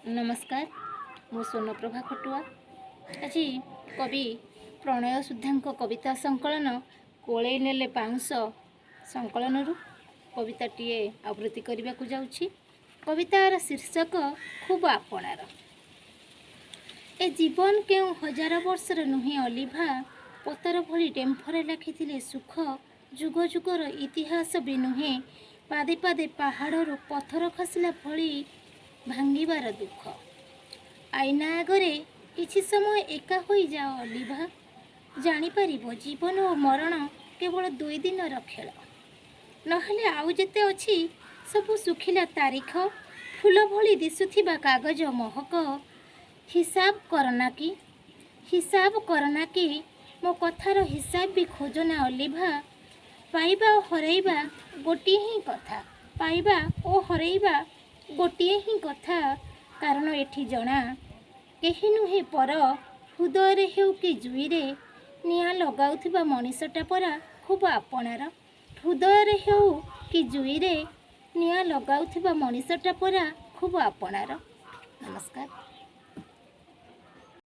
ନମସ୍କାର, ମୁଁ ସ୍ୱର୍ଣ୍ଣପ୍ରଭା ଖଟୁଆ। ଆଜି କବି ପ୍ରଣୟ ସୁଧାଙ୍କ କବିତା ସଂକଳନ କୋଳେଇ ନେଲେ ପାଉଁଶ ସଂକଳନରୁ କବିତାଟିଏ ଆବୃତ୍ତି କରିବାକୁ ଯାଉଛି। କବିତାର ଶୀର୍ଷକ ଖୁବ୍ ଆପଣାର। ଏ ଜୀବନ କେଉଁ ହଜାର ବର୍ଷର ନୁହେଁ ଅଲିଭା, ପତର ଭଳି ଡେମ୍ଫରେ ଲାଖିଥିଲେ ସୁଖ ଯୁଗ ଯୁଗର ଇତିହାସ ବି ନୁହେଁ, ପାଦେ ପାଦେ ପାହାଡ଼ରୁ ପଥର ଖସିଲା ଭଳି ଭାଙ୍ଗିବାର ଦୁଃଖ। ଆଇନା ଆଗରେ କିଛି ସମୟ ଏକା ହୋଇଯାଅ ଅଲିଭା, ଜାଣିପାରିବ ଜୀବନ ଓ ମରଣ କେବଳ ଦୁଇ ଦିନର ଖେଳ। ନହେଲେ ଆଉ ଯେତେ ଅଛି ସବୁ ଶୁଖିଲା ତାରିଖ, ଫୁଲ ଭଳି ଦିଶୁଥିବା କାଗଜ ମହକ। ହିସାବ କରନା କି, ହିସାବ କରନା କି, ମୋ କଥାର ହିସାବ ବି ଖୋଜନା ଅଲିଭା। ପାଇବା ଓ ହରାଇବା ଗୋଟିଏ ହିଁ କଥା, ପାଇବା ଓ ହରାଇବା ଗୋଟିଏ ହିଁ କଥା। କାରଣ ଏଠି ଜଣା କେହି ନୁହେଁ ପର। ହୃଦୟରେ ହେଉ କି ଜୁଇରେ ନିଆଁ ଲଗାଉଥିବା ମଣିଷଟା ପରା ଖୁବ୍ ଆପଣାର। ହୃଦୟରେ ହେଉ କି ଜୁଇରେ ନିଆଁ ଲଗାଉଥିବା ମଣିଷଟା ପରା ଖୁବ୍ ଆପଣାର। ନମସ୍କାର।